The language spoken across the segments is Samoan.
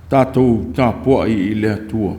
Tatou tapuai i le Atua.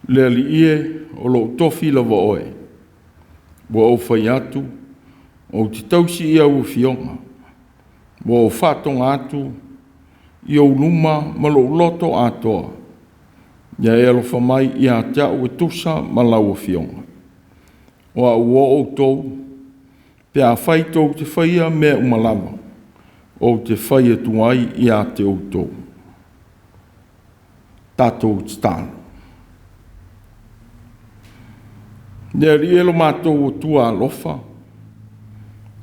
Le Alii e, o lou tofi lava Oe, ua ou fai atu, ou te tausi i au afioga, ua ou faatoga atu i ou luma ma lou loto atoa, ia e alofa mai ia te au e tusa ma lau afioga. O au o outou, pe afai tou te faia mea uma lava, ou te fai atu ai ia te outou. Tatou tatalo. Le Alii e lo matou Atua alofa,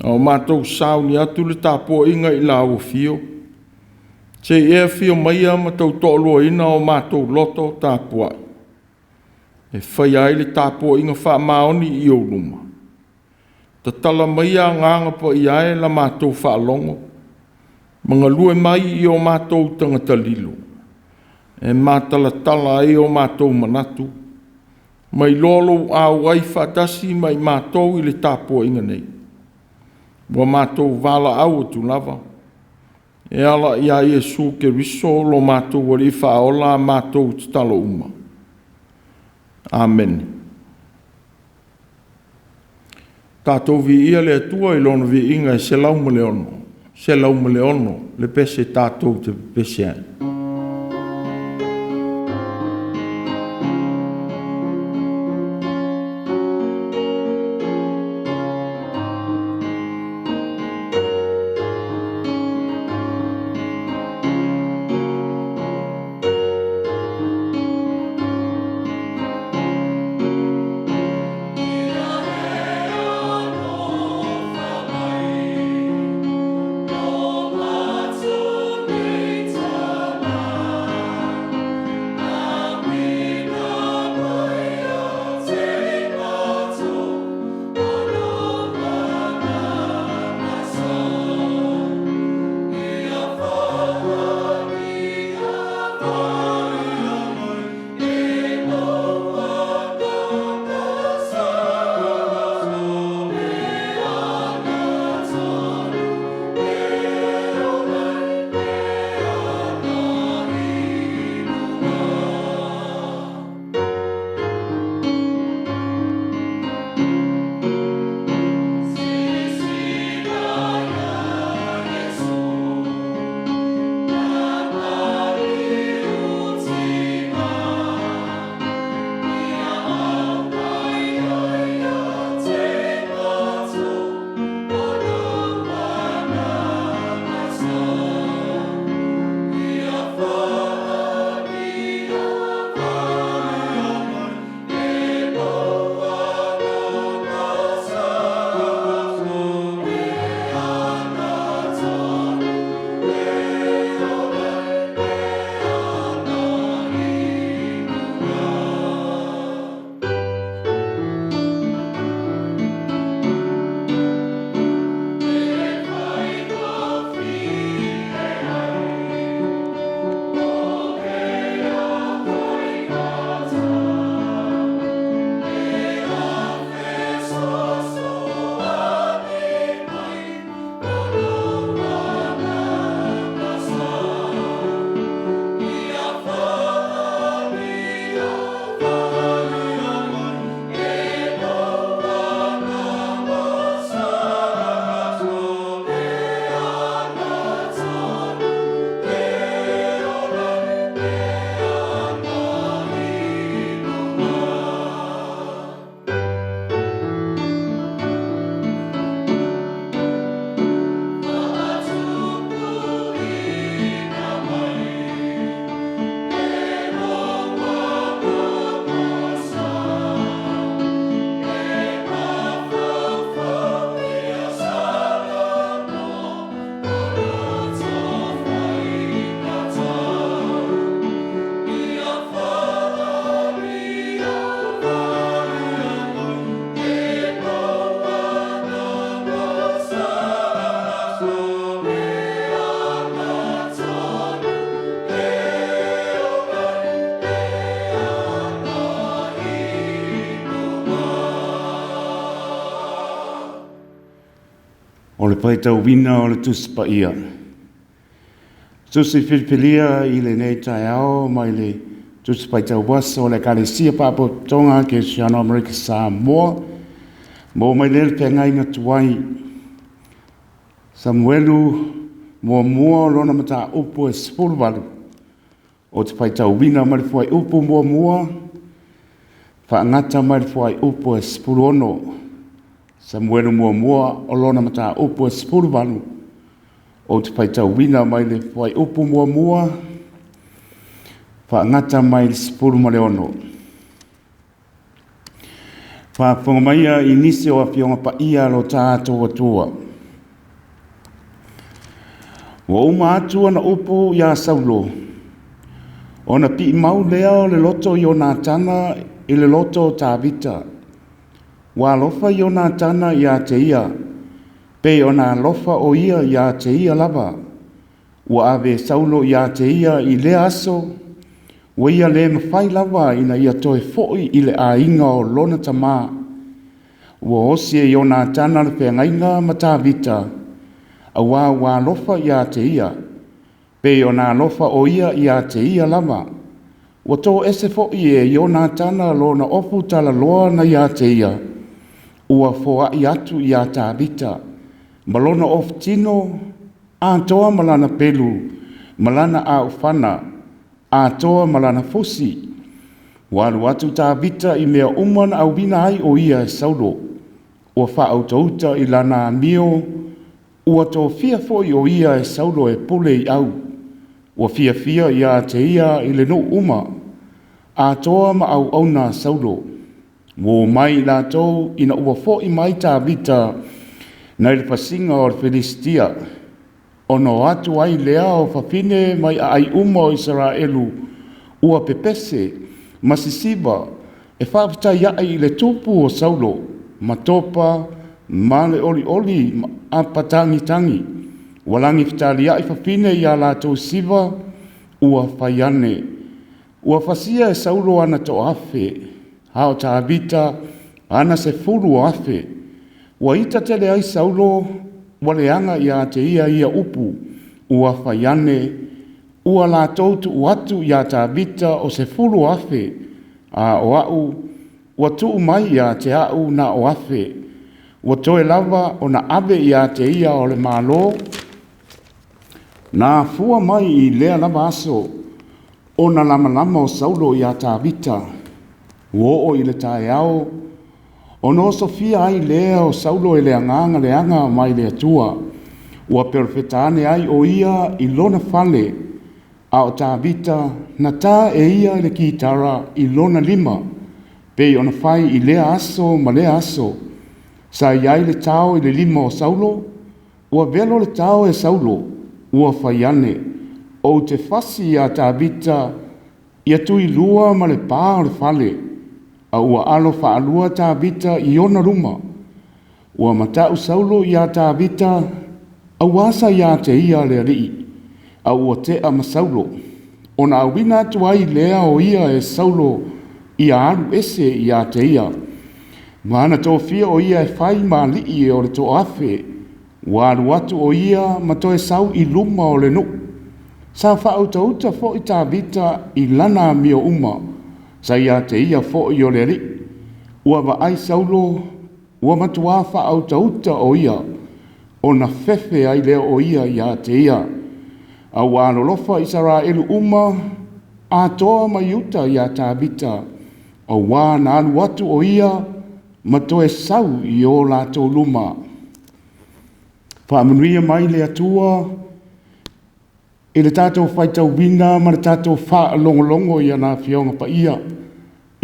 a o matou sauni atu i le tapuaiga i lau afio, se i e afio maia ma tautoaluaina o matou loto tapuai, e faia ai le tapuaiga faamaoni i ou luma. Tatala maia agaga paia e la matou faalogo, ma galue mai i o matou tagata lilo, e matalatala ai o matou manatu, ma iloa lou auai faatasi ma i matou i le tapuaiga nei. Ua matou valaau atu lava e ala ia Iesu Keriso lo matou Alii Faaola a matou tatalo uma. Amene. Tatou viia le Atua i Lona viiga e 106, 106 le pese tatou te pepese ai. O le faitauina o le Tusi Paia. Tusi filifilia i lenei taeao mai le Tusi Faitau Aso o le Ekalesia Faapotopotoga Kerisiano Amerika Samoa, maua mai lea le feagaiga tuai. Samuelu muamua o lona mataupu e 18, ou te faitauina mai le fuaiupu muamua, faagata mai le fuaiupu e 16. Samuelu muamua o lona mataupu e 18, ou te faitauina mai le fuaiupu muamua, faagata mai le 16. Faafofoga maia i nisi o Afioga Paia a lo tatou Atua. Ua uma atu ana upu iā Saulo, ona piimau lea o le loto o Ionatana i le loto o Tavita. Ua alofa Ionatana iā te ia, pei ona alofa o ia iā te ia lava. Ua ave e Saulo iā te ia i lea aso, ua ia le mafai lava ina ia toe fo'i i le aiga o lona tamā. Ua osi e Ionatana le feagaiga ma Tavita, auā ua alofa iā te ia, pei ona alofa o ia iā te ia lava. Ua toese fo'i e Ionatana lona ofu talaloa na iā te ia, ua foa'i atu iā Tavita, ma lona ofu tino, atoa ma lana pelu, ma lana aofana, atoa ma lana fusi. Ua alu atu Tavita i mea uma na auina ai o ia e Saulo. Ua faautauta i lana amio, ua tofia foi o ia e Saulo e pule i au. Ua fiafia iā te ia i le nuu uma, atoa ma auauna a Saulo. Ua omai i latou ina ua fo'i mai Tavita nai le fasiga o le Filisitia, ona o atu ai lea o fafine mai aai uma o Isaraelu, ua pepese ma sisiva e faafetai ai i le tupu o Saulo, ma topa ma le olioli ma apatagitagi. Ua lagi fetaliai fafine iā latou siva, ua fai ane. Ua fasia e Saulo ana toafe, a o Tavita ana 10,000. Ua ita tele ai Saulo, ua leaga iā te ia ia upu, ua fai ane, ua latou tuu atu iā Tavita o 10,000, a o a'u ua tuu mai iā te a'u na o 1,000. Ua toe lava ona ave iā te ia o le Malo, na afua mai i lea lava aso, ona lamalama o Saulo iā Tavita. Ua oo i le taeao, ona osofia ai lea o Saulo e le agaga leaga mai le Atua. Ua perofeta ane ai o ia i lona fale, a o Tavita na tā e ia le kitara i lona lima, pei ona fai i lea aso ma lea aso. Sa i ai le tao i le lima o Saulo, ua velo le tao e Saulo, ua fai ane, ou te fasi iā Tavita, ia tuilua ma le pā o le fale, a ua alo faalua Tavita i ona luma. Ua mata'u Saulo iā Tavita, auā sa iā te ia le alii, a ua te'a ma Saulo. Ona auina atu ai lea o ia e Saulo ia alu ese iā te ia. Ma ana tofia o ia e fai ma alii o le 1,000, ua alu atu o ia ma toe sau i luma o le nuu. Sa faautauta fo'i Tavita i lana amio uma, sa iā te ia fo'i o le alii. Ua vaai Saulo, ua matuā faautauta o ia, ona fefe ai lea o ia iā te ia. A ua alolofa Isaraelu uma, atoa ma Iuta iā Tavita, auā na alu atu o ia ma toe sau i o latou luma. Faamanuia mai le Atua i le tatou faitauina ma le tatou faalogologo i ana Afioga Paia.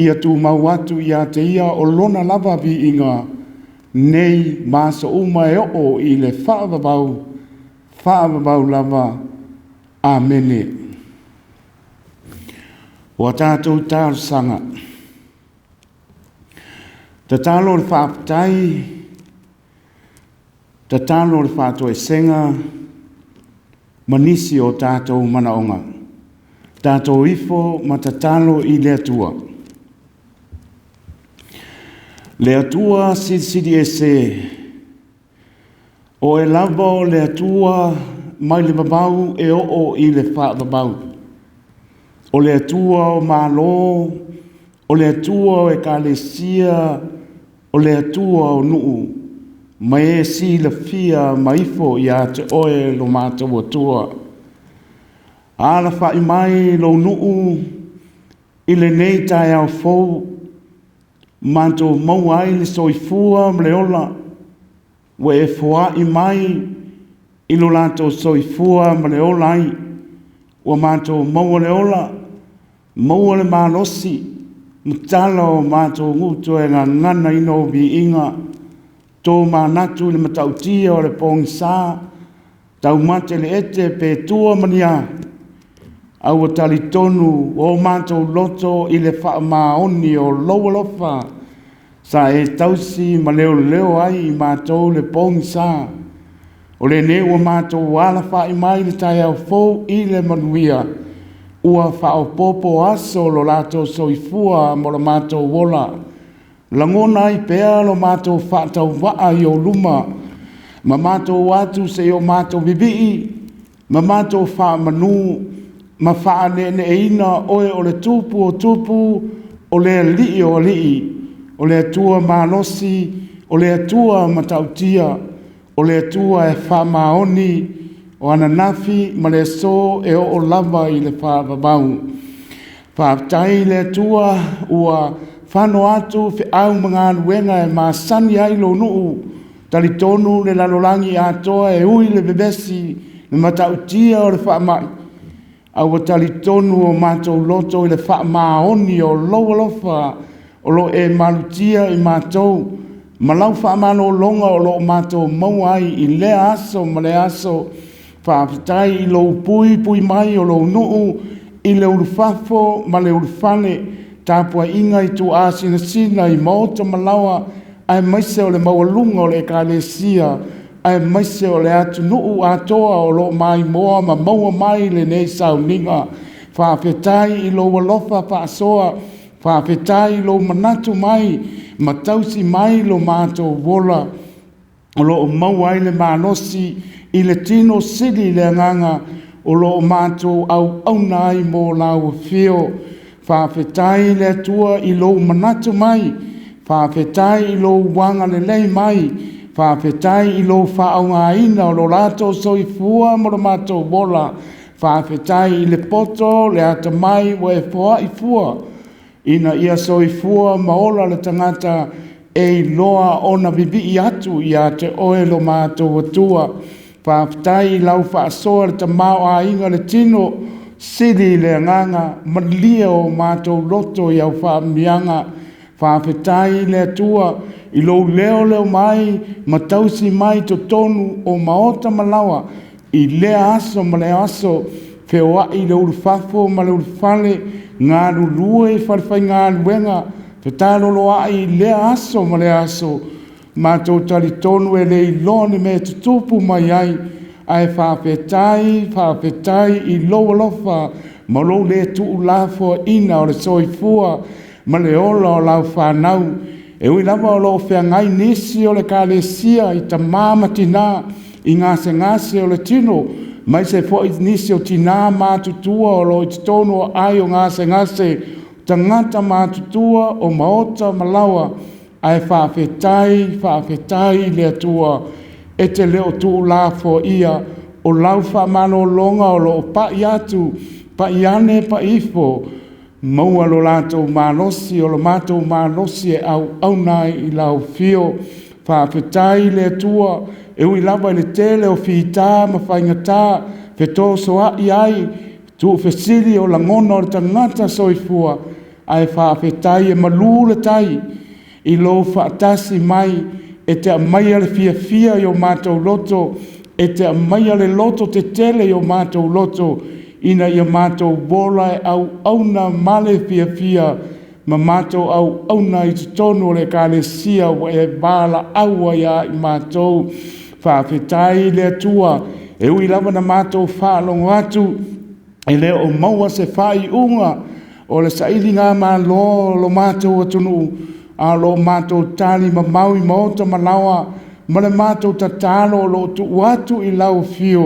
Ia tumau atu iā te ia o lona lava viiga, nei ma aso uma e oo i le faavavau, faavavau lava. Amene. Ua tatou talosaga. Tatalo le faafetai, tatalo le faatoesega, ma nisi o tatou manaoga. Tatou ifo ma tatalo i le Atua. Le Atua silisili ese, O Oe lava o le Atua mai le vavau e oo i le faavavau. O le Atua o Malo, o le Atua o Ekalesia, o le Atua o nuu, ma e silafia ma ifo ia te Oe lo matou Atua. Alafa'i mai lou nuu i lenei taeao fou, matou maua ai le soifua ma le ola ua e foai mai i lo latou soifua ma le ola ai. Ua matou maua le ola, maua le malosi, matala o matou gutu e gaganaina ou viiga, tomanatu i le matautia o le pogisa, taumate i le ete pe tua ma ni a, a ua talitonu o matou loto i le faamaoni o lou alofa sa e tausi ma leoleo ai i matou le pogisa. O lenei ua matou alafa'i mai le taeao fou i le manuia, ua faaopoopo aso o lo latou soifua ma lo matou ola. Lagona ai pea lo matou faatauvaa i ou luma, ma matou o atu seia o matou vivii ma matou faamanu ma faaneeneeina Oe o le Tupu o tupu, o le Alii o alii, o le Atua malosi, o le Atua matautia, o le Atua e faamaoni, o ananafi ma le aso e oo lava i le faavavau. Faafetai i le Atua ua fano atu feau ma galuega e masani ai lou nuu. Talitonu le lalolagi atoa e ui le vevesi, le matautia o le faamai, a ua talitonu o matou loto i le faamaoni o lou alofa o lo o e malutia i matou ma lau faamalologa o lo o matou maua ai i lea aso ma lea aso. Faafetai i lou puipui mai o lou nuu i le ulufafo ma le ulufale, tapuaiga i tuaasinasina i maota ma laoa, aemaise o le maualuga o le Ekalesia, aemaise o le atunuu atoa o lo o maimoa ma maua mai lenei sauniga. Faafetai i lou alofa faasoa, faafetai i lou manatu mai ma tausi mai lo matou ola o lo o maua ai le malosi i le tino sili i le agaga o lo o matou auauna ai mo lau afio. Faafetai i le Atua i lou manatu mai, faafetai i lou agalelei mai, faafetai i lou faaaogaina o lo latou soifua ma lo matou ola. Faafetai i le poto, le atamai ua e foai fua ina ia soifua ma ola le tagata e iloa ona vivii atu ia te Oe lo matou Atua. Faafetai i lau faasoa le tamaoaiga o le tino, sili i le agaga, malie o matou loto i au faamanuiaga. Faafetai i le Atua i lou leoleo mai ma tausi mai totonu o maota ma laoa i lea aso ma lea aso, feoai i le ulufafo ma le ulufale, galulue i falefaigaluega, fetaloloai i lea aso ma lea aso. Matou talitonu e le iloa ni mea e tutupu mai ai, ae faafetai, faafetai i lou alofa ma lou le tuulafoaiina o le soifua ma le ola o lau fanau. E ui lava o lo o feagai nisi o le Ekalesia i tama ma tina i gasegase o le tino, aemaise foi nisi o tina matutua o lo o i totonu o aai o gasegase, tagata matutua o maota ma laoa, ae faafetai, faafetai i le Atua e te le o tuulafoaia. O lau faamalologa o lo o pai atu, pai ane pai ifo, maua lo latou malosi, o lo matou malosi e auauna ai i lau afio. Faafetai i le Atua e ui lava i le tele o fita ma faigata, fetosoai ai tuufesili o lagona o le tagata soifua, ae faafetai e malu le tai i lou faatasi mai e te aumaia le fiafia i o matou loto, e te aumaia le loto tetele i o matou loto, ina ia matou ola e auauna ma le fiafia ma matou auauna i totonu o le Ekalesia ua e valaau ai ia i matou. Faafetai i le Atua, e ui lava ina matou faalogo atu e le o maua se faaiuga o le sailigamalo o lo matou atunuu, a o lo o matou talimamau i maota ma laoa. ma le matou tatalo o lo o tuu atu i lau afio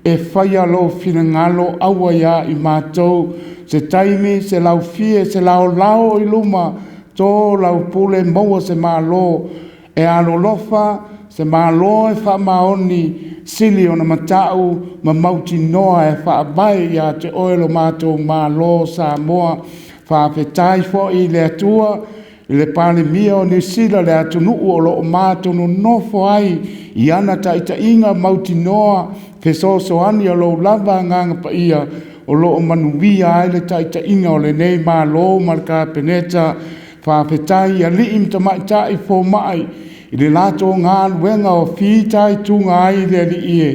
e faia lou finagalo, aua ia i matou se taimi, se laufie, se laolao i luma, to lau pule, maua se Malo e alolofa, se Malo e faamaoni, sili ona mata'u ma mautinoa e faavae ia te Oe lo matou Malo o Samoa. Faafetai foi i le Atua i le Palemia o Niu Sila, le atunuu o lo o matou nonofo ai i ana taitaiga mautinoa, fesoasoani a lou lava Agaga Paia o lo o manuia ai le taitaiga o lenei Malo ma le Kapeneta. Faafetai i alii ma tamaitai fomai i le latou galuega o fitaituga ai le Alii e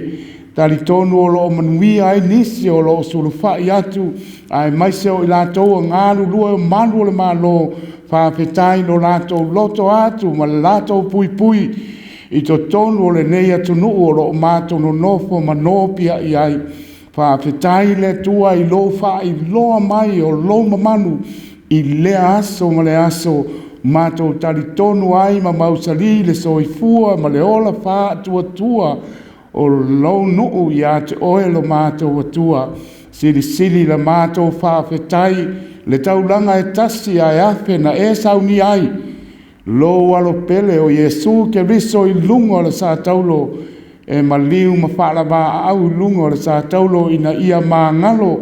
talitonu o lo o manuia ai nisi o lo o sulufai atu, aemaise o i latou o galulue o malu o le Malo. Faafetai i lo latou loto atu ma le latou puipui i totonu o lenei atunuu o lo o matou nonofo ma nopiai ai. Faafetai i le Atua i lou faailoa mai o lou mamalu i lea aso ma lea aso, matou talitonu ai ma mausali le soifua ma le ola faatuatua o lou nuu ia te Oe lo matou Atua. Silisili la matou faafetai le taulaga e tasi ae afe na e saunia ai lou Alo pele o Iesu Keriso i luga o le sa taulo e maliu ma faalavaau i luga o le sa taulo ina ia magalo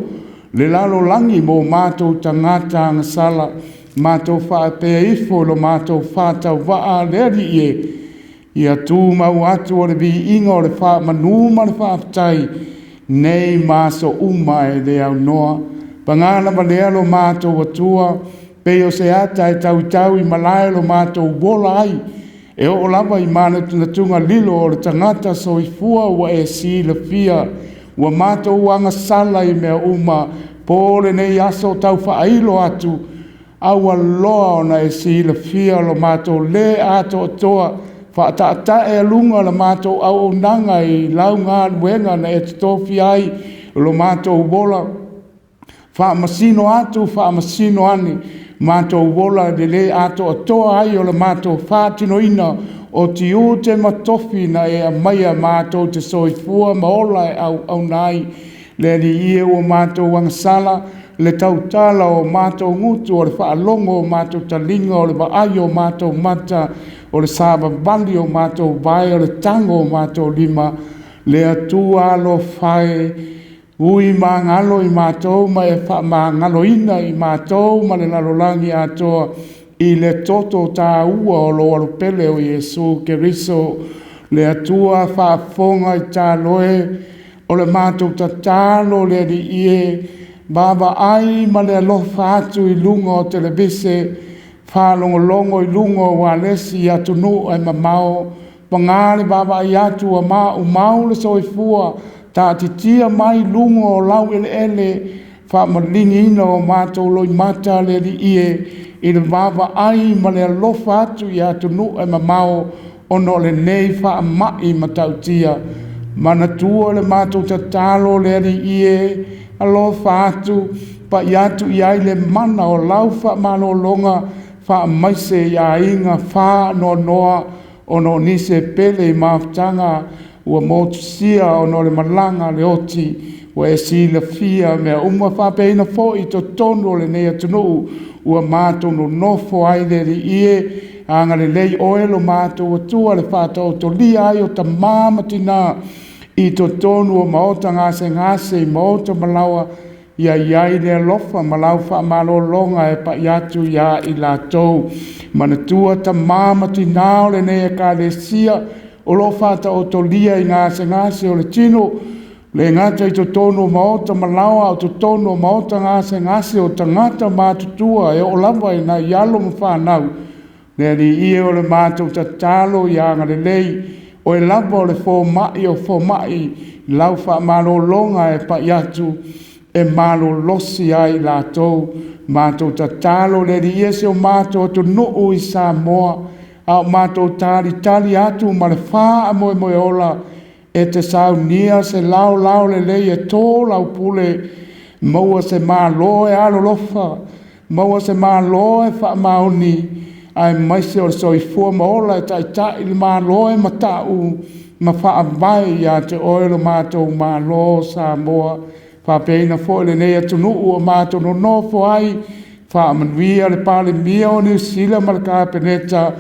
le lalolagi mo matou tagata agasala. Matou faapea ifo i lo matou faatauvaa le Alii e, ia tumau atu o le viiga o le faamanu ma le faafetai nei ma aso uma ae le aunoa. Paga lava lea lo matou Atua, pei o se ata e tauitau i malae lo matou ola ai, e oo lava i manatunatuga lilo o le tagata soifua ua e silafia. Ua matou agasala i mea uma, po lenei aso o tau faailo atu, aua loa ona e silafia lo matou le atoatoa. Faataetae aluga la matou auaunaga i lau galuega na e tofia ai lo matou ola. Faamasino atu faamasino ane matou ola i le le atoatoa ai o le matou faatinoina o tiute ma tofi na e aumaia matou te soifua ma ola e auauna ai. Le Alii e, ua matou agasala i le tautala o matou gutu, o le faalogo o matou taliga, o le vaai o matou mata, o le savavali o matou vae, o le tago o matou lima. Le Atua alofa e, ui magalo i matou ma e faamagaloina i matou ma le lalolagi atoa i le toto taua o lou Alo pele o Iesu Keriso. Le Atua faafofoga i talo e, o le matou tatalo le Alii e, vaavaai ma le alofa atu i luga o televise, faalogologo i luga o ualesi i atunuu e mamao. Paga le vaavaai atu ua maumau le soifua, taatitia mai luga o laueleele, faamaliligiina o matou loimata le Alii e, i le vaavaai ma le alofa atu i atunuu e mamao ona o lenei faamai matautia. Manatua le matou tatalo le Alii e, alofa atu, pai atu i ai le mana o lau faamalologa, faamaise i aiga faanoanoa ona o nisi e pele i mafutaga ua motusia ona o le malaga a le oti. Ua e silafia mea uma, faapeaina foi i totonu o lenei atunuu ua matou nonofo ai le Alii e. Agalelei Oe lo matou Atua i le faataotolia ai o tama ma tina i totonu o maota gasegase i maota ma laoa, ia i ai le alofa ma lau faamalologa e pai atu ia i latou. Manatua tama ma tina o lenei Ekalesia o lo o faataotolia i gasegase o le tino, le gata i totonu o maota ma laoa, a o totonu o maota gasegase o tagata matutua e oo lava i nai alo ma fanau. Le Alii e, o le matou tatalo ia agalelei, Oe lava o le fomai o fomai, lau faamalologa e pai atu e malolosi ai i latou. Matou tatalo le Alii e, si o matou atunuu i Samoa, a o matou talitali atu ma le faamoemoe ola e te saunia se laolao lelei e to lau pule, maua se Malo e alolofa, maua se Malo e faamaoni. Aemaise o le soifua ma ola e taitai le Malo e mata'u ma faavae ia te Oe lo matou Malo o Samoa, faapea foi lenei atunuu ua matou nonofo ai. Faamanuia le Palemia o Niu Sila ma le Kapeneta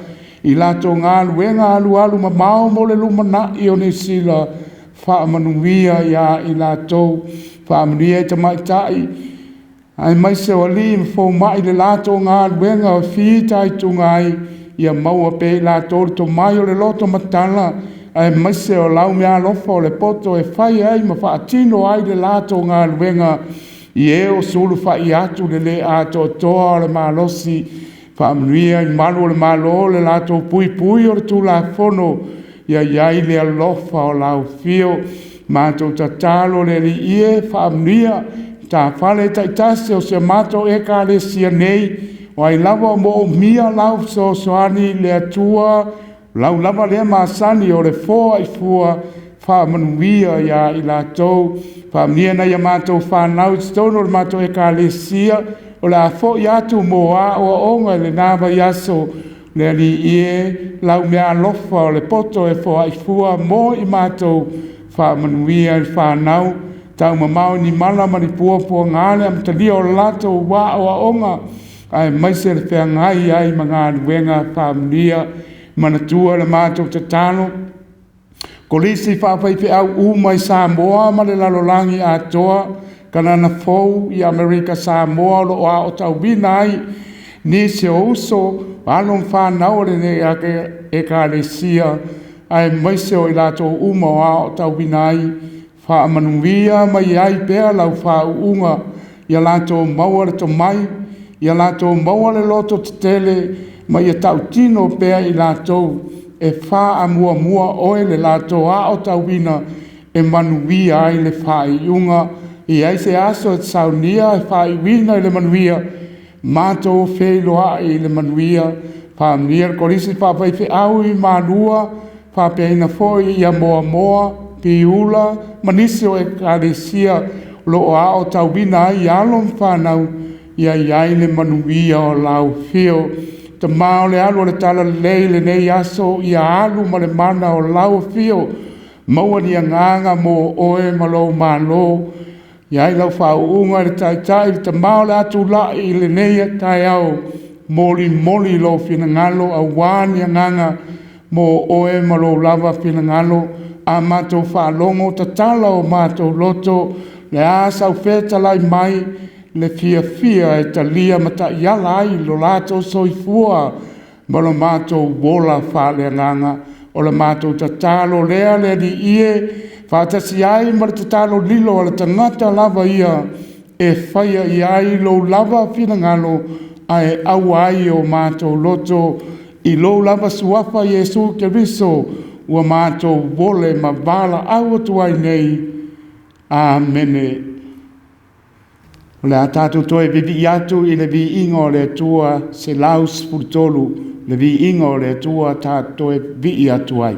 i latou galuega alualumamao mo le lumanai o Niu Sila. Faamanuia ia i latou, faamanuia i tamaitai aemaise o alii ma fomai i le latou galuega o fitaituga ai. Ia maua pea e i latou le tomai o le loto matala aemaise o lau meaalofa o le poto e fai ai ma faatino ai le latou galuega i e o sulufai atu i le le atoatoa o le malosi. Faamanuia i Malu o le Malo i le latou puipui o le Tulafono, ia i ai le alofa o lau afio. Matou tatalo le Alii e, faamanuia matafale taitasi o si a matou Ekalesia nei, o ai lava o moomia lau fesoasoani le Atua, o lau lava lea masani o le foai fua, faamanuia ia i latou. Faamanuia nai a matou fanau i totonu o le matou Ekalesia o le a foi atu mo aoaoga i lena vaiaso. Le Alii e, lau meaalofa o le poto e foai fua mo i matou, faamanuia i le fanau, taumamao i ni mala ma ni puapuaga le amatalia o latou aoaoga aemaise le feagai ai ma galuega. Faamanuia. Manatua le matou tatalo, Kolisi faafaifeau uma i Samoa ma le lalolagi atoa, Kanana Fou i Amerika Samoa o lo o aotauina ai nisi o uso, alo ma fanau a lenei Ekalesia aemaise o i latou uma o aotauina ai. Faamanuia mai ai pea lau faauuga, ia latou maua le tomai, ia latou maua le lototetele ma ia tautino pea i latou e faamuamua oe i le latou aotauina e manuia ai le faaiuga. E i ai se aso e te saunia e faaiuina i le manuia, matou feiloai i le manuia. Faamanuia le Kolisi Faafaifeau i Malua faapea foi ia Moamoa, Piula ma nisi o Ekalesia o lo o aotauina ai alo ma fanau, ia i ai le manuia o lau afio. Tama o le alu o le talalelei i lenei aso, ia alu ma le mana o lau afio, maua ni agaga mo oe ma lou Malo. I ai lau faauuga i le Taitai, le Tama o le a tulai i lenei taeao, molimoli lou finagalo aua ni agaga mo oe ma lou lava finagalo. A matou faalogo, tatala o matou loto, o le a sau fetalai mai le fiafia e talia ma taiala ai lo latou soifua ma lo matou ola faaleagaga. O le matou tatalo lea le Alii e, faatasi ai ma le tatalo lilo a le tagata lava ia e faia i ai lou lava finagalo ae aua ai o matou loto i lou lava Suafa Iesu Keriso ua matou ole ma valaau atu ai nei. Amene. O le a tatou toe vivii atu i le viiga o le Atua 113, le viiga o le Atua tatou toe vivii atu ai.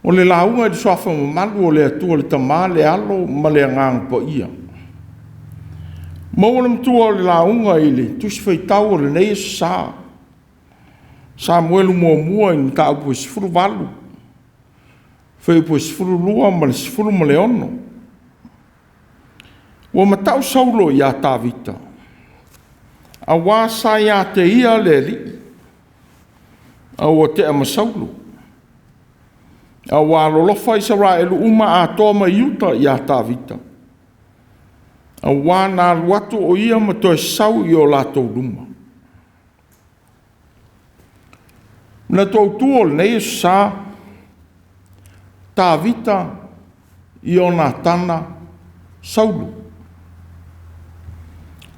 O le lauga i le suafa mamalu o le Atua le Tama, le Alo ma le Agaga Paia. Maua le matua o le lauga i le Tusi Faitau o lenei Aso Sa, Samuelu muamua i le mataupu e 18, fuaiupu e 12 ma le 16. Ua mata'u Saulo ia Tavita, auā sa ia te ia le Alii, a ua tea ma Saulo. A ua alolofa Isaraelu uma atoa ma Iuta ia Tavita, auā na alu atu o ia ma toe sau i o latou luma. Manatu autu o lenei Aso Sa, Tavita, Ionatana, Saulo.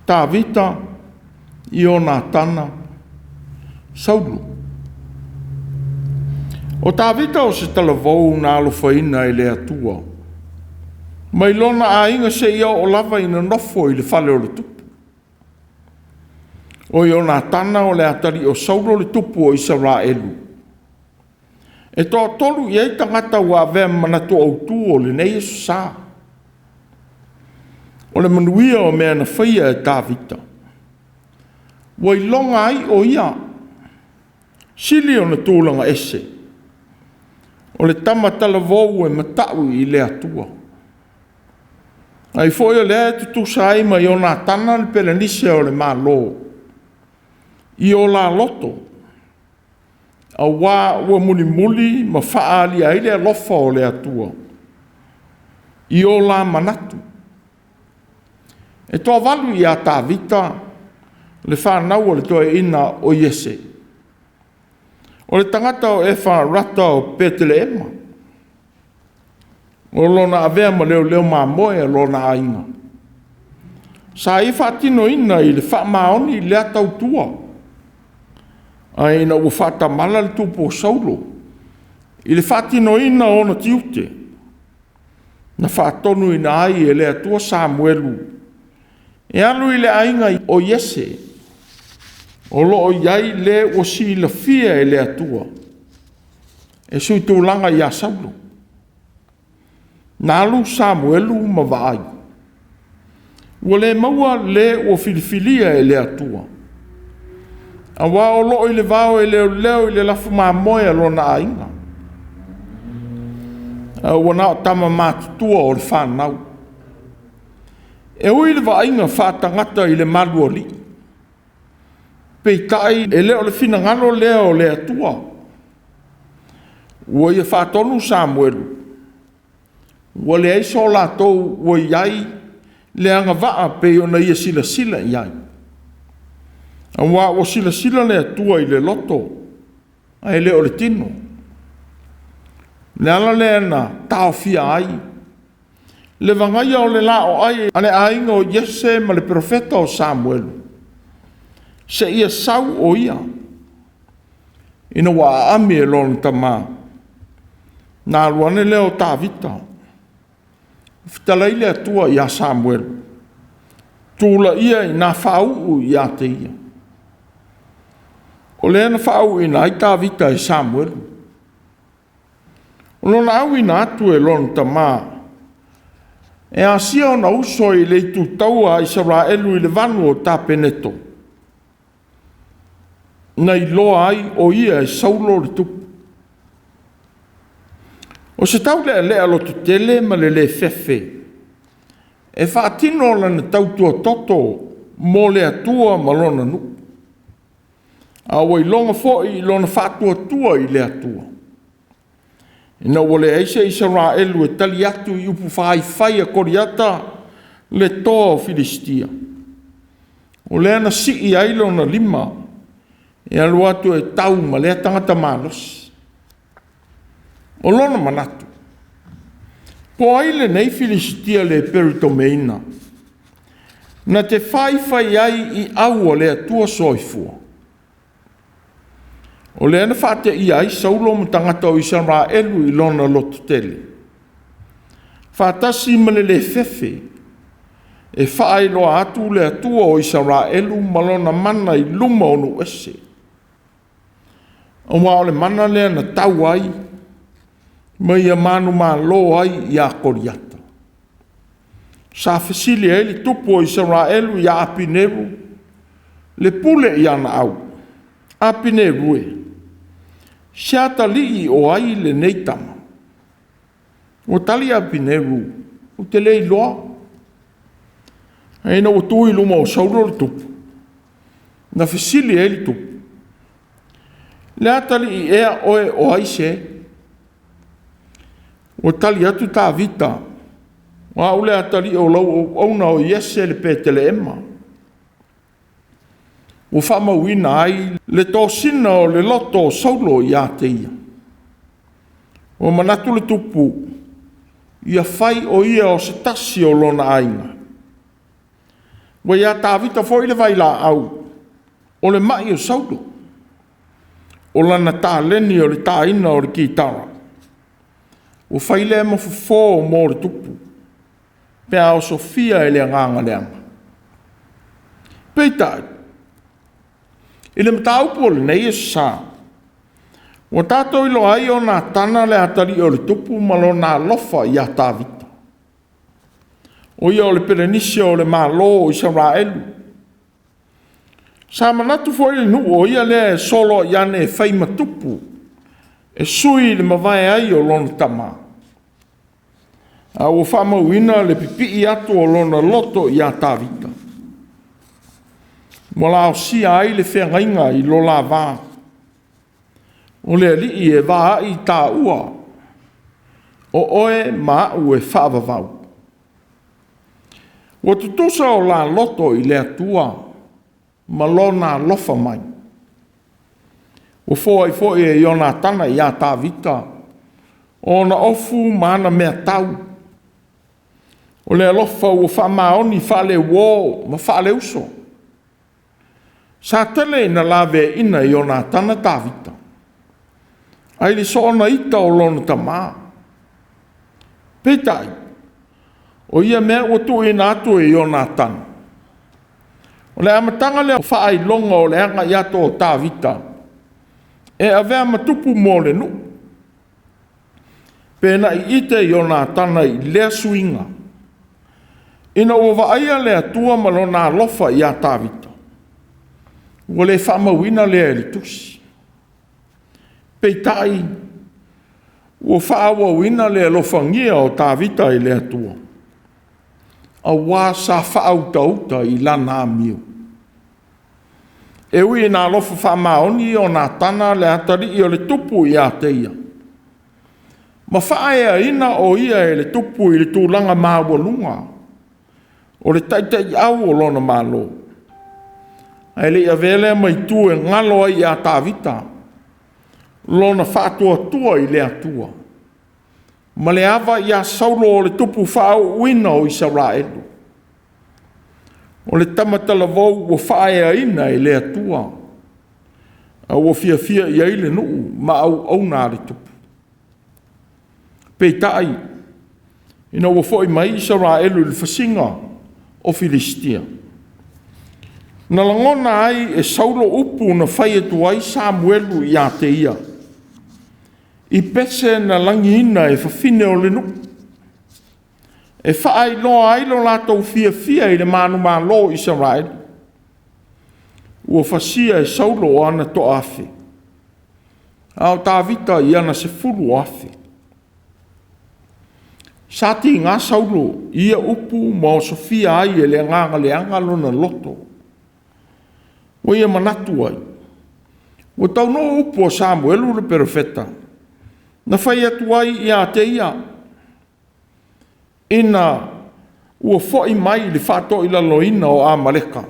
Tavita, Ionatana, Saulo. O Tavita o se talavou na alofaina e le Atua, mai lona aiga seia oo lava ina nofo i le fale o le tupu. O Ionatana o le atalii o Saulo le tupu o Isaraelu. E toatolu i ai tagata ua avea ma manatu autu o lenei Aso Sa. O le manuia o mea na faia e Tavita, ua iloga ai o ia, sili ona tulaga ese, o le tama talavou e mata'u i le Atua. Ai foi o lea e tutusa ai ma Ionatana le pelenise o le Malo i o la loto, auā ua mulimuli ma faaalia ai le alofa o le Atua i o la manatu. E toavalu ia Tavita le fanau a le toeaina o Iese, o le tagata o Efarata o Peteleema, o lona avea ma leoleo mamoe a lona aiga. Sa ia faatinoina i le faamaoni lea tautua, ae ina ua faatamala le tupu o Saulo i le faatinoina o ona tiute, na faatonuina ai e le Atua Samuelu e alu i le aiga o Iese, o lo o i ai le ua silafia e le Atua e suitulaga ia Saulo. Na alu Samuelu ma vaai, ua le maua le ua filifilia e le Atua, auā o lo o i le vao e leoleo i le lafu mamoe a lona aiga, a ua na o tama matutua o le fanau. E ui le vaaiga faatagata i le malualii, peitai e le o le finagalo lea o le Atua. Ua ia faatonu Samuelu, ua leai so latou ua i ai le agavaa pei ona ia silasila i ai, auā ua silasila le Atua i le loto ae le o le tino. O le ala lea na taofia ai le vagaia o le laoai a le aiga o Iese ma le perofeta o Samuelu, seia sau o ia, ina ua aami e lona tama. Na alu ane lea o Tavita, fetalai le Atua ia Samuelu, tulaia ina faauu ia te ia. O lea na faauuina ai Tavita e Samuelu. O lona auina atu e lona tama, e asia ona uso i le itutaua a Isaraelu i le vanu o Tapeneto, na iloa ai o ia e Saulo le tupu. O se taulealea lototele ma le le fefe, e faatino lana tautua toto mo le Atua ma lona nuu, a ua iloga foi i lona faatuatua i le Atua, ina ua leai se Isaraelu e tali atu i upu faifai a Koliata le toa o Filisitia. O lea na sii ai lona lima e alu atu e tau ma lea tagata malosi. O lona manatu, po ai lenei Filisitia le peritomeina, na te faifai ai i au o le Atua soifua. O lea na faateia ai Saulo ma tagata o Isaraelu i lona lototele, faatasi ma le le fefe e faailoa atu le Atua o Isaraelu ma lona mana i luma o nuu ese. Aua o le mana lea na tau ai Ma ia manumalo ai ia Koliata. Sa fesili ai le tupu o Isaraelu ia Apineru le pule i ana au, Apineru e, se atalii o ai lenei tama? Ua tali Apineru, ou te le iloa. Ae ina ua tu i luma o Saulo le tupu, na fesili ai le tupu, Le atalii ea oe o ai se? Ua tali atu Tavita, O au le atalii o lau auauna o Iese le Petelehema. Ua faamauina ai le tosina o le loto o Saulo ia te ia. Ua manatu le tupu, ia fai o ia o se tasi o lona aiga. Ua ia Tavita foi le vailaau o le mai o Saulo, o lana taleni o le taina o le kitara. Ua fai lea ma fofo mo le tupu, pe a osofia e le agaga leaga. Peitai, i le mataupu o lenei Aso Sa, ua tatou iloa ai o Natana le atalii o le tupu ma lona alofa ia Tavita. O ia o le pelenisia o le Malo o Isaraelu. Sa manatu foi le nuu o ia lea e soloai ane e fai ma tupu, e sui i le mavae ai o lona tama. A ua faamauina le pipii atu o lona loto ia Tavita, ua laosia ai le feagaiga i lo la va. O le alii e vaai taua, o oe ma au e faavavau. Ua tutusa o la loto i le Atua ma lona alofa mai. Ua foai foi e Ionatana ia Tavita ona ofu ma ana meatau. O le alofa ua faamaoni faaleuo ma faaleuso. Sa tele ina laveaina Ionatana Tavita, ai le soona ita o lona tama. Peitai, o ia mea ua tuuina atu e Ionatana, o le amataga lea o faailoga o le agai atu o Tavita e avea ma tupu mo le nuu. Pe na ite Ionatana i lea suiga, ina ua vaaia le Atua ma lona alofa ia Tavita, ua le faamauina lea e le tusi. Peitai, ua faaauauina le alofagia o Tavita e le Atua, aua sa faautauta i lana amio. E ui ina alofa faamaoni Ionatana le atalii o le tupu ia te ia, ma faaeaina o ia e le tupu i le tulaga maualuga o le taitaiau o lona Malo, ae le i avea lea ma itu e galo ai ia Tavita lona faatuatua i le Atua, ma le ava ia Saulo o le tupu faauuina o Isaraelu. O le tama talavou ua faaeaina e le Atua, a ua fiafia i ai le nuu ma auauna a le tupu. Peitai, ina ua foi mai Isaraelu i le fasiga o Filisitia, na lagona ai e Saulo upu na fai atu ai Samuelu ia te ia, i pese na lagiina e fafine o le nuu, e faailoa ai lo latou fiafia i le manumalo o Isaraelu. Ua fasia e Saulo o ana toaafe, a o Tavita i ana 10,000. Sa tiga Saulo i ia upu ma osofia ai e le agaga leaga lona loto. Ua ia manatu ai, ua taunuu upu o Samuelu le perofeta, na fai atu ai ia te ia, ina ua foi mai le faatoilaloina o Amaleka,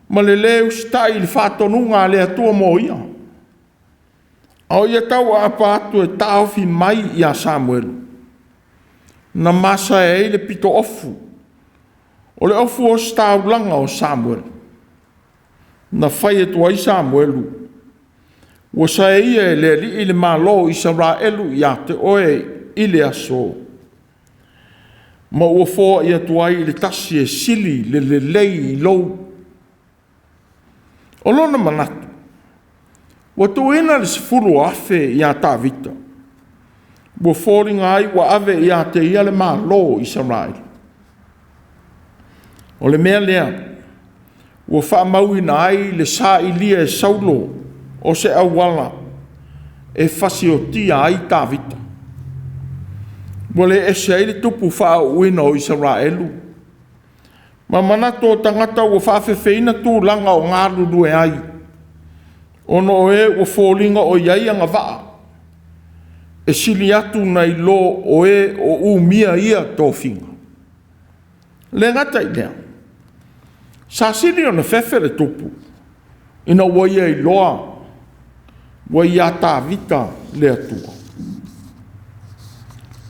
ma le lē usitai i le faatonuga a le Atua mo ia, a o ia tauaapa atu e taofi mai ia Samuelu, na masae ai le pitoofu o le ofu ositaulaga o Samuelu, na fai atu ai Samuelu, ua saeia e le Alii le Malo o Isaraelu ia te oe i le aso, ma ua foai atu ai i le tasi e sili le lelei i lou. O lona manatu, ua tuuina le 10,000 ia Tavita, Ua foliga ai ua ave ia te ia le Malo o Isaraelu. O le mea lea ua faamauina ai le sailia e Saulo o se auala e fasiotia ai Tavita. Ua le ese ai le tupu faauuina o Isaraelu ma manatu o tagata ua faafefeina tulaga o galulue ai, ona o e ua foliga o i ai agavaa e sili atu nai lo o e o umia ia tofiga. E le gata i lea, sa sili ona fefe le tupu ina ua ia iloa ua ia Tavita le Atua.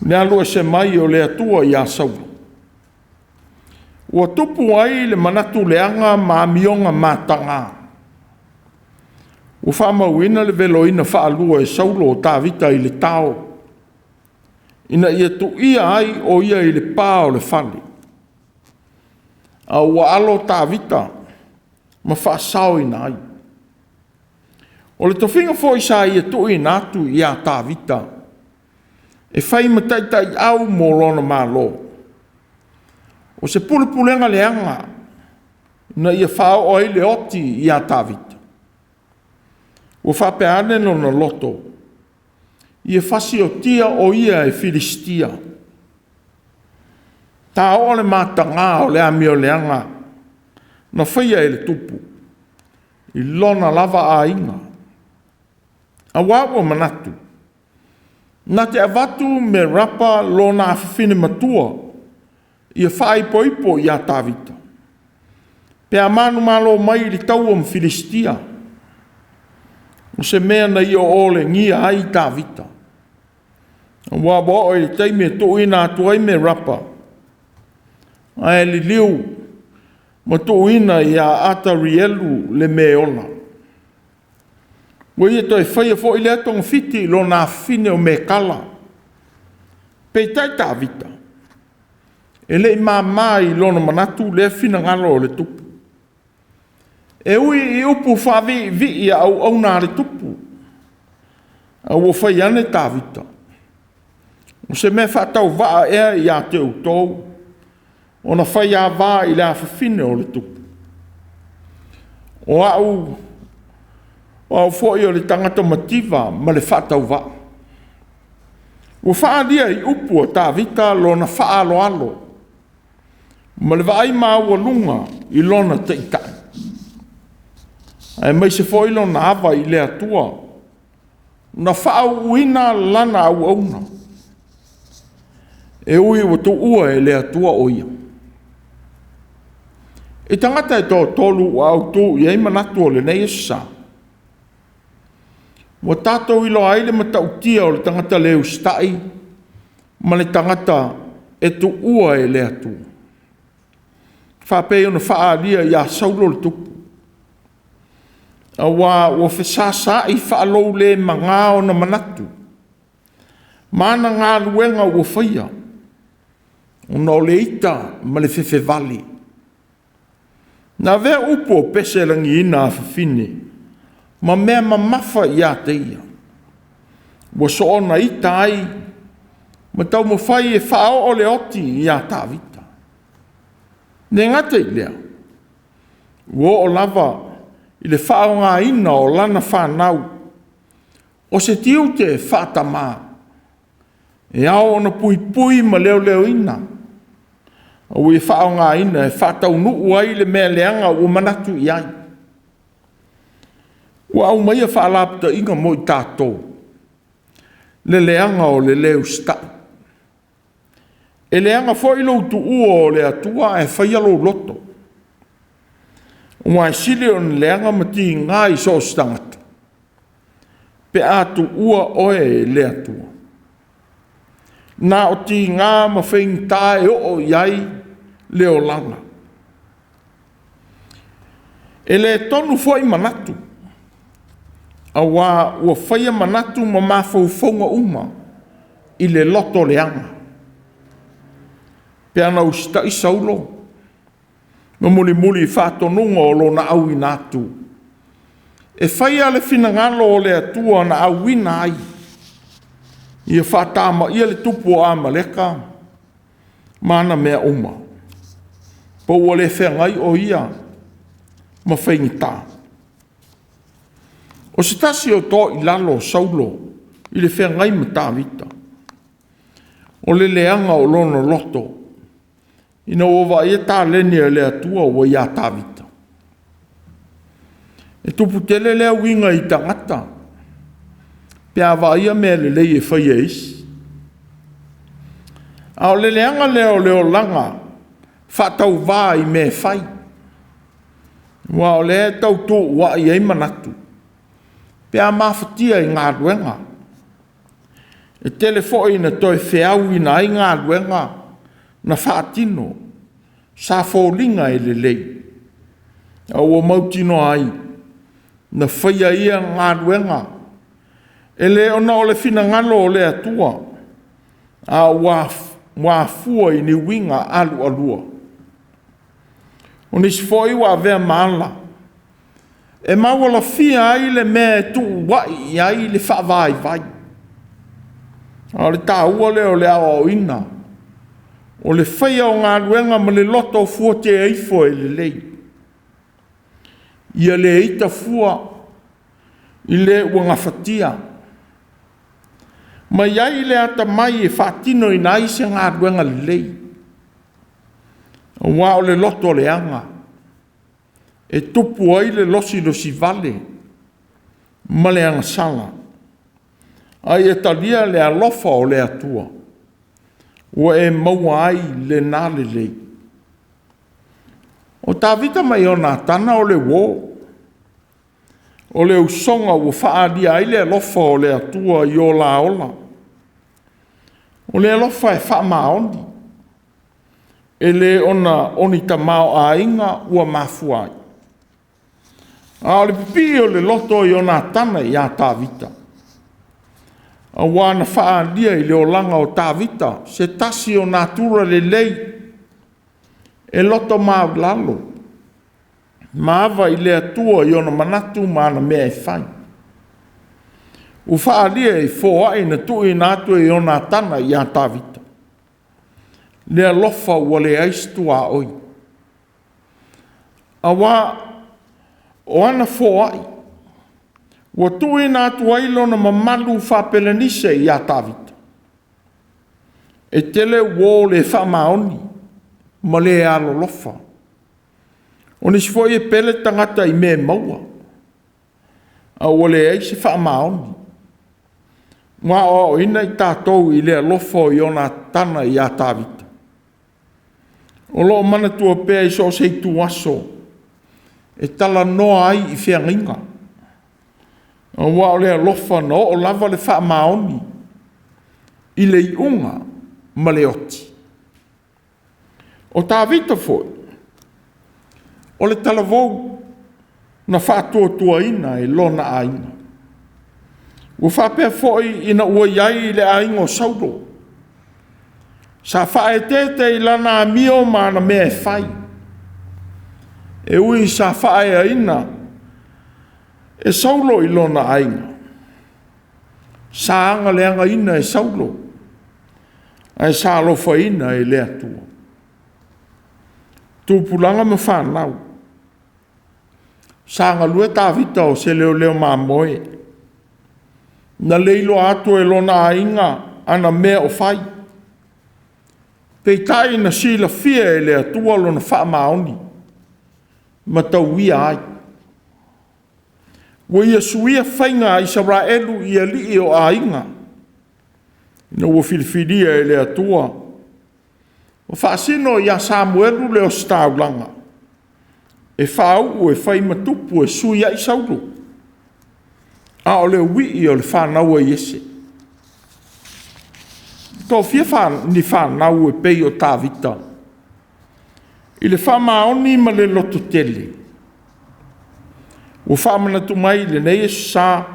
Le alu ese mai o le Atua ia Saulo, ua tupu ai le manatu leaga ma amioga mataga. Ua faamauina le veloina faalua e Saulo o Tavita i le tao, ina ia tuia ai o ia i le pa o le fale, a ua alo Tavita ma faasaoina ai. O le tofiga foi sa ia tuuina atu ia Tavita e fai ma taitaiau mo lona malo, o se pulepulega leaga ina ia faaoo ai le oti ia Tavita. Ua faapea ane lona loto, ia fasiotia o ia e Filisitia. Taoo le mataga o le amioleaga na faia e le tupu i lona lava aiga, aua ua manatu, na te avatu Merapa lona afafine matua ia faaipoipo ia Tavita, pe a manumalo mai i le taua ma Filisitia, o se mea na ia olegia ai Tavita. Aua ua oo i le taimi e tuuina atu ai Merapa, ae liliu ma tuuina ia Atarielu le Meola. Ua ia toe faia foi lea togafiti i lona afafine o Mekala. Peitai Tavita, e le i mama i lona manatu lea finagalo o le tupu. E ui i upu faaviivii a auauna a le tupu, a ua fai ane Tavita, o se mea faatauvaa ea ia te outou ona faiava i le afafine o le tupu? O au foi o le tagata mativa ma le faatauvaa. Ua faaalia i upu a Tavita lona faaaloalo ma le vaai maualuga i lona Taitai, aemaise foi lona ava i le Atua na faauuina lana auauna, e ui ua tuua e le Atua o ia. I tagata e toatolu ua autu i ai manatu o lenei aso sa, ua tatou iloa ai le matautia o le tagata le usitai ma le tagata e tuua e le Atua, faapei ona faaalia ia Saulo le tupu, aua ua fesasaai faaloulemaga ona manatu ma ana galuega ua faia, ona o le ita ma le fefevale. Na avea upu o pese lagiina afafine ma mea mamafa ia te ia, ua soona ita ai ma taumafai e faaoo le oti ia Tavita. E le gata i lea, ua oo lava i le faaaogaina o lana fanau o se tiute faatamā, e ao ona puipui ma leoleoina, a ua ia faaaogaina e faataunuu ai le mea leaga ua manatu i ai. Ua aumaia faalapotaiga mo i tatou, le leaga o le lē usitai. E leaga foi lou tuua o le Atua ae faia lou loto, aua e sili ona leaga ma tiga i so o se tagata pe a tuua oe e le Atua. Na o tiga ma faigata e oo i ai le olaga. E le tonu foi manatu, aua ua faia manatu ma mafaufauga uma i le loto leaga. Pe ana usitai Saulo ma mulimuli i faatonuga o lona auina atu, e faia le finagalo o le Atua na auina ai, Ia faatamaia le tupu o Amaleka ma ana mea uma, po ua le feagai o ia ma faigata. O se tasi o toilalo o Saulo i le feagai ma Tavita, o le leaga o lona loto ina ua vaaia taleni a le Atua ua ia Tavita. E tupu tele lea uiga i tagata pe a vaaia mea lelei e faia e isi. A o le leaga lea o le olaga faatauvā i mea e fai, aua o lea e tau tuuai ai manatu pe a mafatia i galuega. E tele foi ina toe feauina ai galuega na faatino sa foliga e lelei, a ua mautinoa ai na faia ia galuega e le ona o le finagalo o le Atua, a ua afua i ni uiga alualua. O nisi foi ua avea ma ala e maualafia ai le mea e tuuai i ai le faavaivai. A o le taua lea o le aoaoina o le faia o galuega ma le loto fuatea ifo e lelei. Ia le ita fua i le ua gafatia, ma i ai le atamai e faatinoina ai se galuega lelei. Aua o le loto leaga e tupu ai le losilosivale ma le agasala, a ia talia le alofa o le Atua ua e maua ai lena lelei. O Tavita ma Ionatana o le uo, o le usoga ua faaalia ai le alofa o le Atua i o la ola. O le alofa e faamaoni, e le ona o ni tamaoaiga ua mafua ai, a o le pipii o le loto o Ionatana ia Tavita, aua na faaalia i le olaga o Tavita se tasi o natura lelei e loto maualalo ma ava i le Atua i ona manatu ma ana mea e fai. Ua faaalia i foai na tuuina atu e Ionatana ia Tavita le alofa ua leai se tuaoi, aua o ana foai ua tuuina atu ai lona mamalu faa-Pelenise ia Tavita. E tele uo le faamaoni ma le alolofa. O nisi foi e pele tagata i mea e maua, a ua leai se faamaoni. Ua aoaoina i tatou i le alofa o Ionatana ia Tavita. O lo o manatua pea i so o se ituaso e talanoa ai i feagaiga, aua o le alofa na oo lava le faamaoni i le iuga ma le oti. O Tavita foi, o le talavou na faatuatuaina e lona aiga. Ua faapea foi ina ua i ai i le aiga o Saulo, sa faaeteete i lana amio ma ana mea e fai, e ui sa faaeaina e Saulo i lona aiga, sa agaleagaina e Saulo, ae sa alofaina e le Atua. Tupulaga ma fanau, sa galue Tavita o se leoleo mamoe, na le iloa atu e lona aiga ana mea o fai, peitai na silafia e le Atua lona faamaoni ma tauia ai. Ua ia suia faiga a Isaraelu i alii o aiga, ina ua filifilia e le Atua ma faasino ia Samuelu le ositaulaga e faauu e fai ma tupu e sui ai Saulo, a o le uii o le fanau a Iese. E toafia ni fanau e pei o Tavita i le faamaoni ma le lototele? Ua faamanatu mai i lenei Aso Sa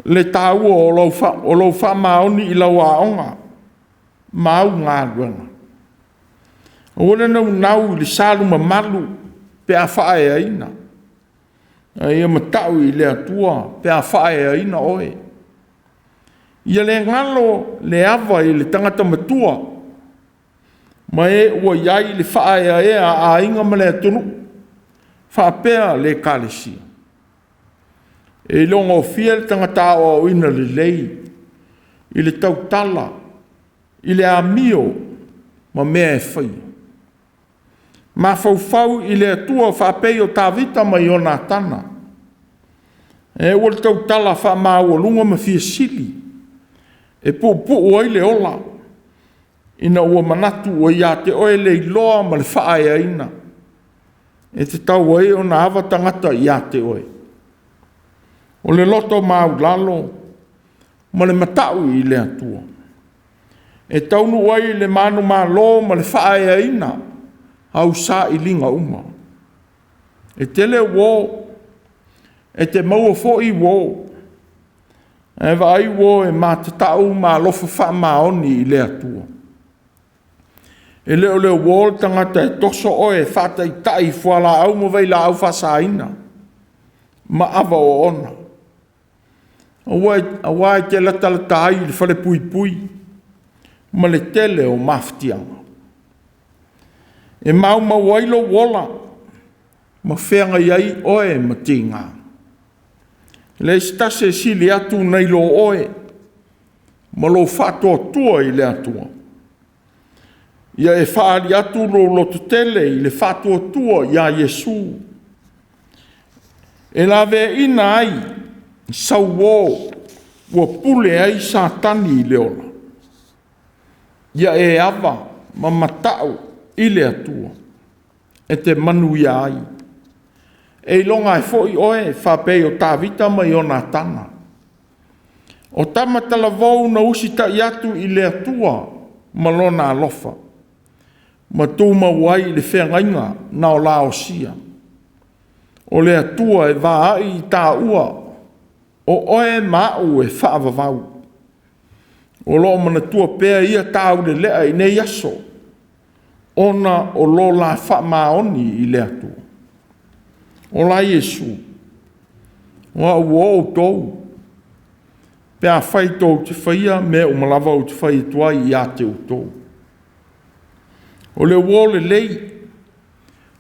le taua o lou faamaoni i lau aoga ma au galuega. Aua le naunau i le sa mamalu pe a faaeaina, a ia matau i le Atua pe a faaeaina oe. Ia le galo le ava i le tagata matua ma e ua i ai le faaeaea a aiga ma le atunuu faapea le Ekalesia. E iloagofie le tagata aoaoina lelei i le tautala, i le amio ma mea e faia. Mafaufau i le Atua faapei o Tavita ma Ionatana, e ua le tautala faamaualuga ma fia sili e puupuu ai le ola, ina ua manatu ua ia te oe le iloa ma le faaeaina e tatau ai ona ava tagata ia te oe. O le loto maualalo ma le matau i le Atua, e taunuu ai le manumalo ma le faaeaina au sailiga uma. E tele uo, e te maua foi uo, ae vaai uo e matatau ma alofa faamaoni i le Atua. E le o le uo le tagata e toso oe e faataitai i fualaau ma vailaau faasaina ma ava oona, aua e te latalata ai i le falepuipui ma le tele o mafatiaga. E maumau ai lou ola ma feagai ai oe ma tiga. E leai se tasi e sili atu nai lo oe ma lou faatuatua i le Atua. Ia e faaali atu lou lototele i le faatuatua ia Iesu, e laveaiina ai sau uo ua pule ai Satani i le ola. Ia e ava ma matau i le Atua e te manuia ai. E iloga ai foi oe faapei o Tavita ma Ionatana, o tama talavou na usitai atu i le Atua ma lona alofa, ma tumau ai i le feagaiga na o la osia. O le Atua e vaai i taua o oe ma au e faavavau. O lo o manatua pea ia taulelea i nei aso, ona o lo la faamaoni i le Atua. Ola Iesu, o au ua outou, pe afai tou te faia mea uma lava ou te fai atu ai ia te outou. O le uo lelei,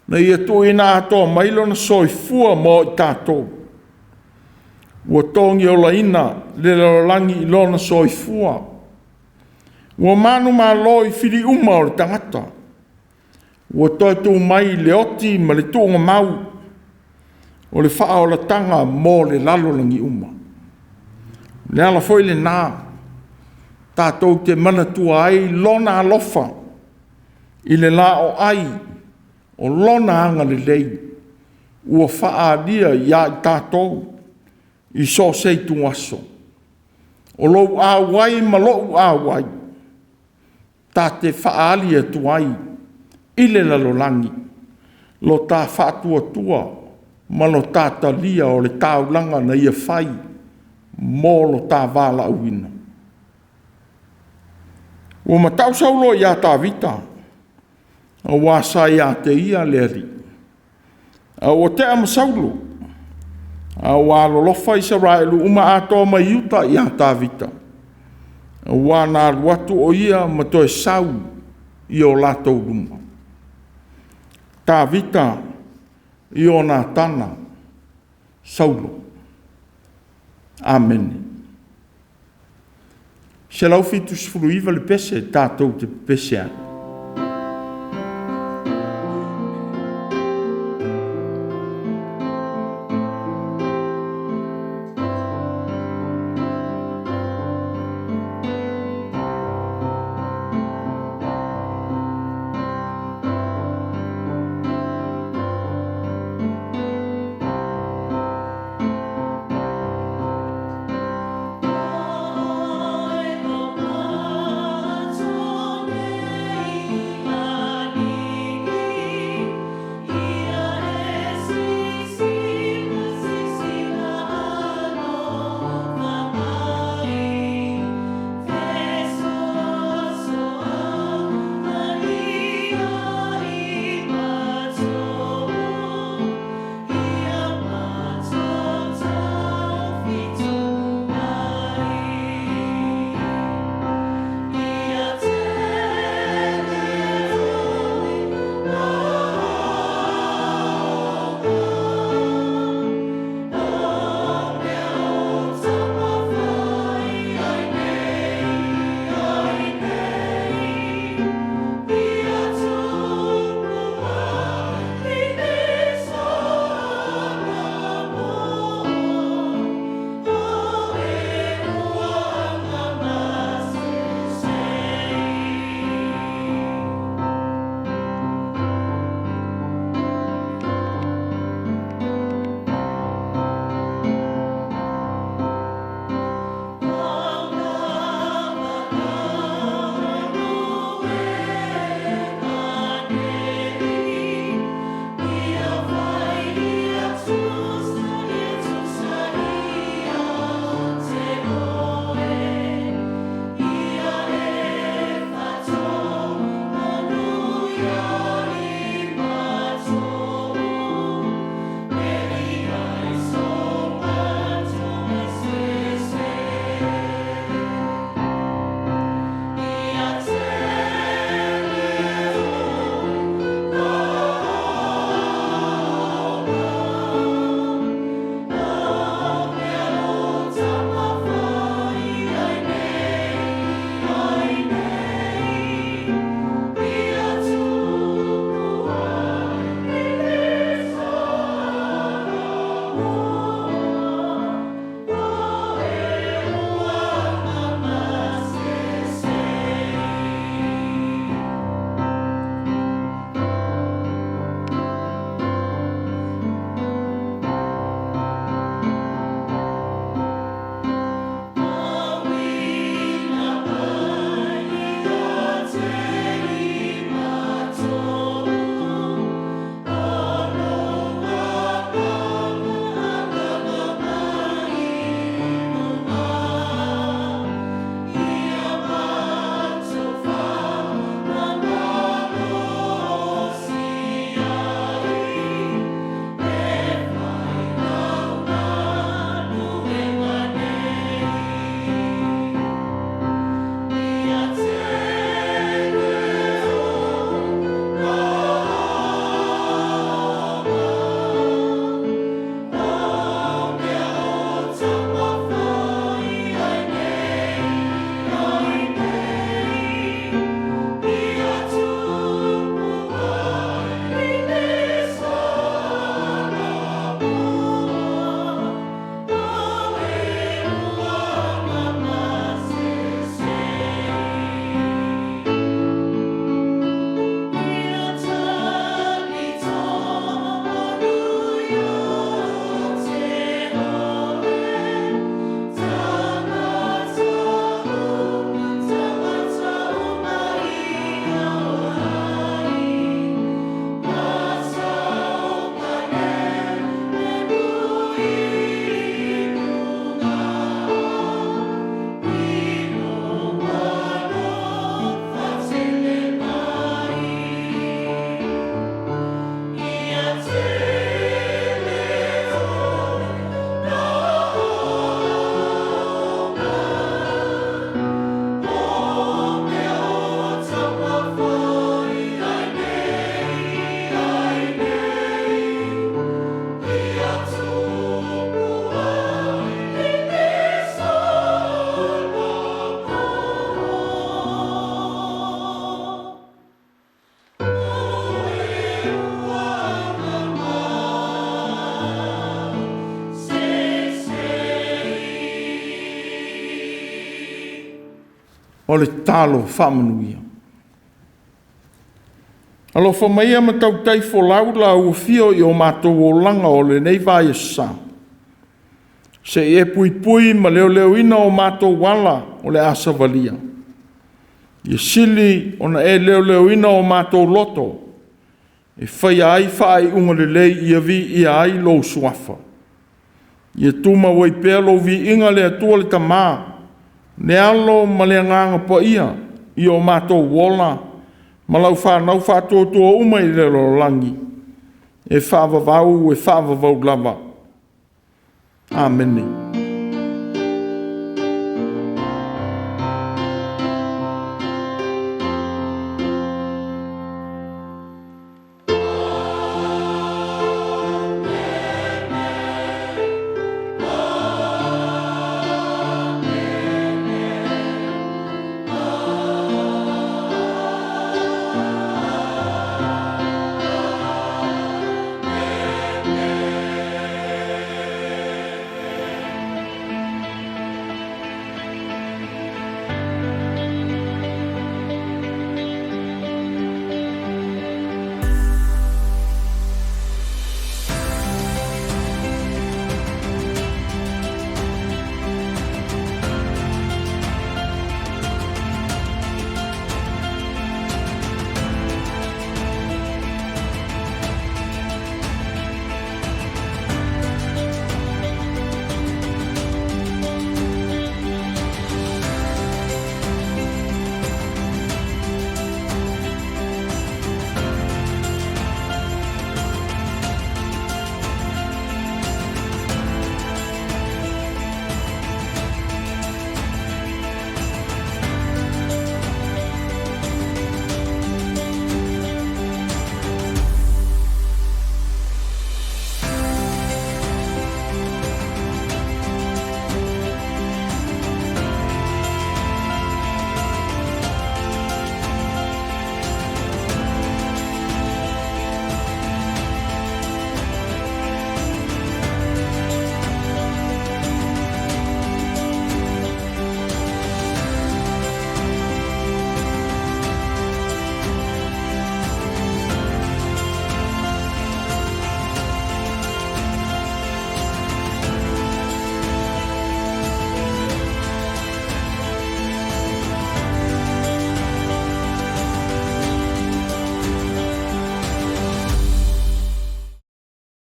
na ia tuuina atoa mai lona soifua mo i tatou, ua togiolaina le lalolagi i lona soifua, ua manumalo i fili uma o le tagata, ua toe tu mai i le oti ma le tuugamau o le faaolataga mo le lalolagi uma. O le ala foi lena tatou te manatua ai lona alofa i le laoai o lona agalelei ua faaalia ia i tatou i so o se ituaso. O lou auai ma lou auai, ta te faaali atu ai i le lalolagi lo ta faatuatua ma lo ta talia o le taulaga na Ia fai mo lo ta valaauina. Ua matau Saulo ia Tavita, aua sa ia te ia le Alii. A ua tea ma Saulo, a ua alolofa Isaraelu uma atoa mai Iuta ia Tavita, aua na alu atu o ia ma toe sau i o latou luma. Tavita, Ionatana, Saulo. Amene. 179 le pese tatou te pepese ai. O le tatalo faamanuia. Alofa maia ma tautai folau lau afio i o matou olaga o lenei vaiaso sa, se i e puipui ma leoleoina o matou ala o le a savalia. Ia sili ona e leoleoina o matou loto e faia ai faaiuga lelei ia viia ai lou suafa. Ia tumau ai pea lou viiga le Atua le Tama, le Alo ma le Agaga Paia i o matou ola ma lau fanau faatuatua uma i le lalolagi, e faavavau e faavavau lava. Amene.